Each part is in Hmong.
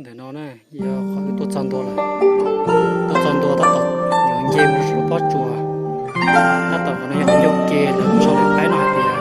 Ntawm no na, yog qhov wb tuaj txog ntua lawm. Tuaj txog ntua tab tom yuav nce mus rau pob tsuas. Tab tom qhov no yog qhov ncauj ke lawv sau lawv qaib no hais tias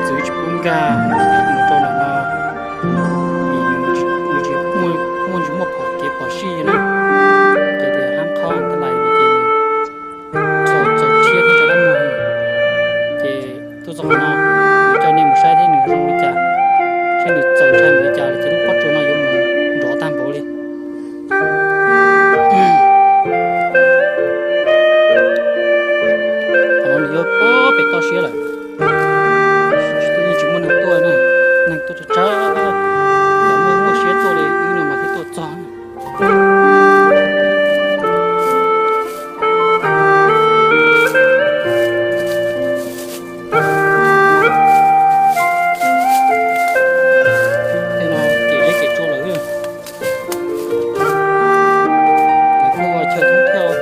txwv tsis pub nkag mus rau ntawm no, vim nws tsis muaj, muaj tsis muaj phom kev phom sij na. Ces tias hab qhob ntawd lais ces nws txaus, txaus tshiab thiab tso dab muag. Ces tuaj txog qhov no, kuv coj nej mus saib thiab nws zoo li cas, seb nws txaus ntshai npaum li cas ces lub pob tsuas no yuav mus nrov tag npaum li. Qhov no nws yuav pob pem toj siab lawm, yeej tsis muaj neeg tuaj na, neeg tuaj tsawg tsawg, cov muaj muaj siab tuaj li wb no mas thiaj tuaj txog. Tej no kem zeb kem tsua lawm. Lawv kuj ua chaw thoob thiab,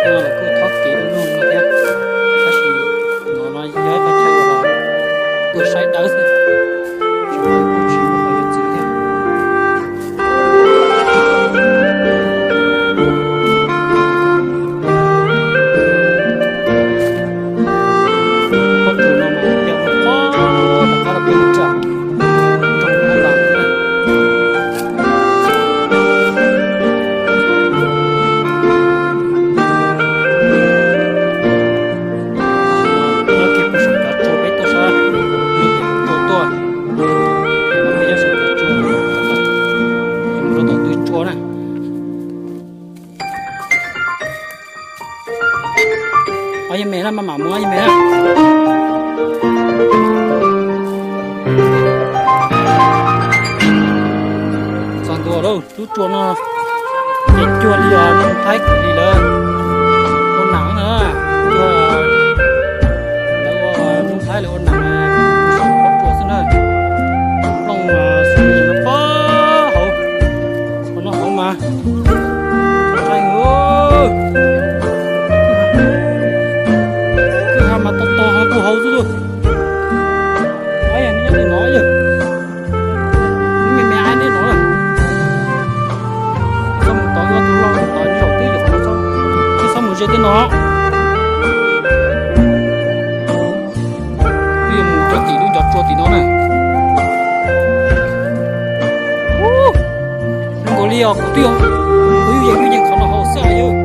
tej no lawv kuj thob kev lug lug no thiab. Tab sis no no yog ib qhov chaw uas tuaj saib dawb xwb, tsis muaj, kuj tsis muaj qhov yuav txwv thiab. Pob tsuas no mas yog mus pob rov qab rau pem tsev nroog Hab Las na. Nyob kiag puag saum cov tsua peb tuaj sab, tsua tuaj, no peb nyob saum cov tsua, mus rau tom ntug tsua na. Ob yog me na, maj mam mus ob yog me na. Txog ntua lawm, lub tsua no ces cuag li os, Nuj Thaib kuj li lawv ua nam na, cuag lawv ua Nuj Thaib lawv ua nam, pob tsuas xwb na. Nplooj xwb no pob hauv, qhov no hauv mas, kwj ha mas tog tog ho puag hauv xwb lauj. Aib, neb nyob li no yog, neb me me aib neb no. Txhob mus tod, ua tus laug tod zaum twb yog qhov no, txhob mus ze tej no. Twb yuav mus rau tim lub ncov tsua tim no na. Zoo nkaus li os, kuv twb, kuv yeej, yeej qhov no hauv xwb yog.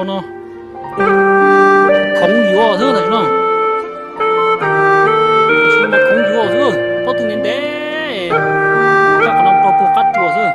No khoov yuav xwb tam sim no. Khoov yuav xwb, pob tw ntev ntev. Raj qhov no rau puag qab tsuas xwb.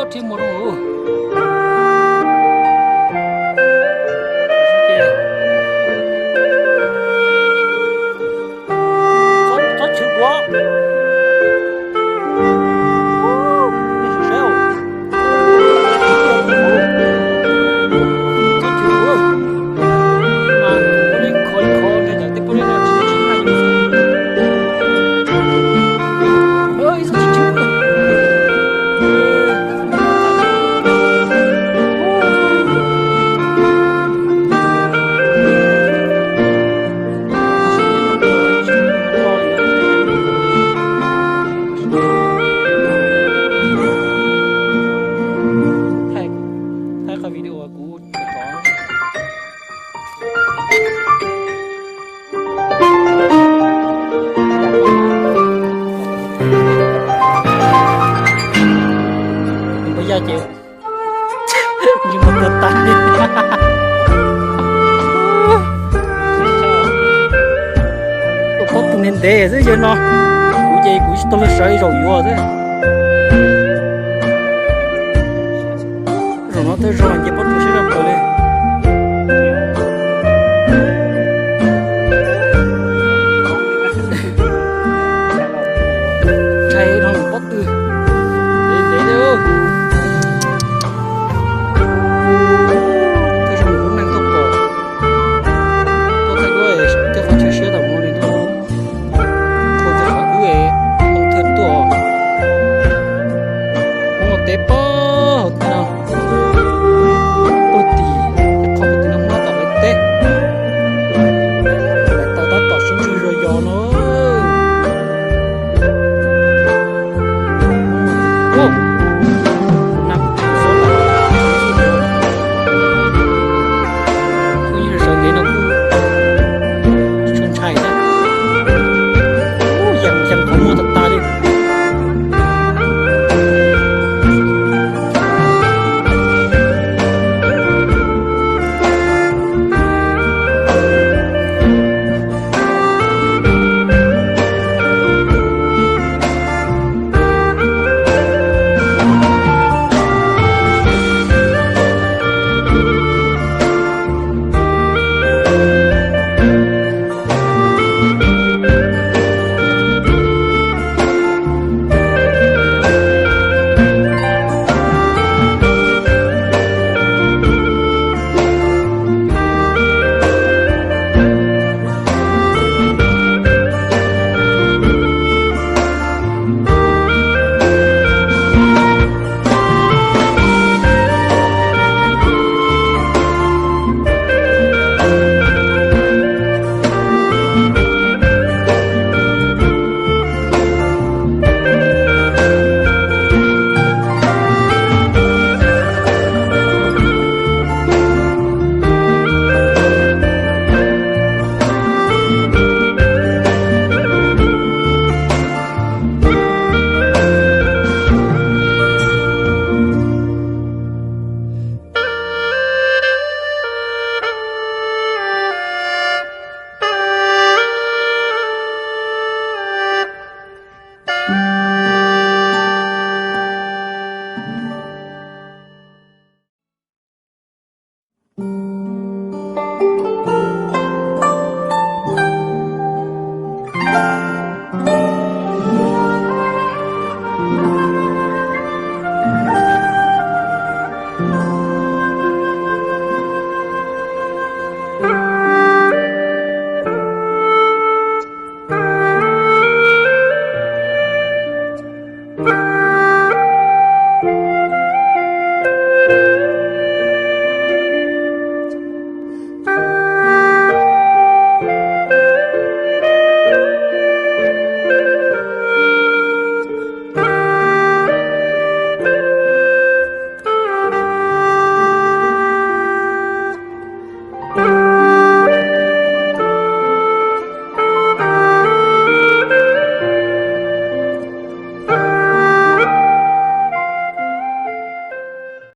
Rhiab muag zoo. Txhob chwv kuv. Thaij qhov video kuv tso. Npawg Yaj ces ntsej muag tuag tas. Ua pob tw ntev ntev xwb yawg no, kuv ces kuv tsis tau luag sawv ib zaug yuav xwb. Zaum no thawj zaug nce pob tw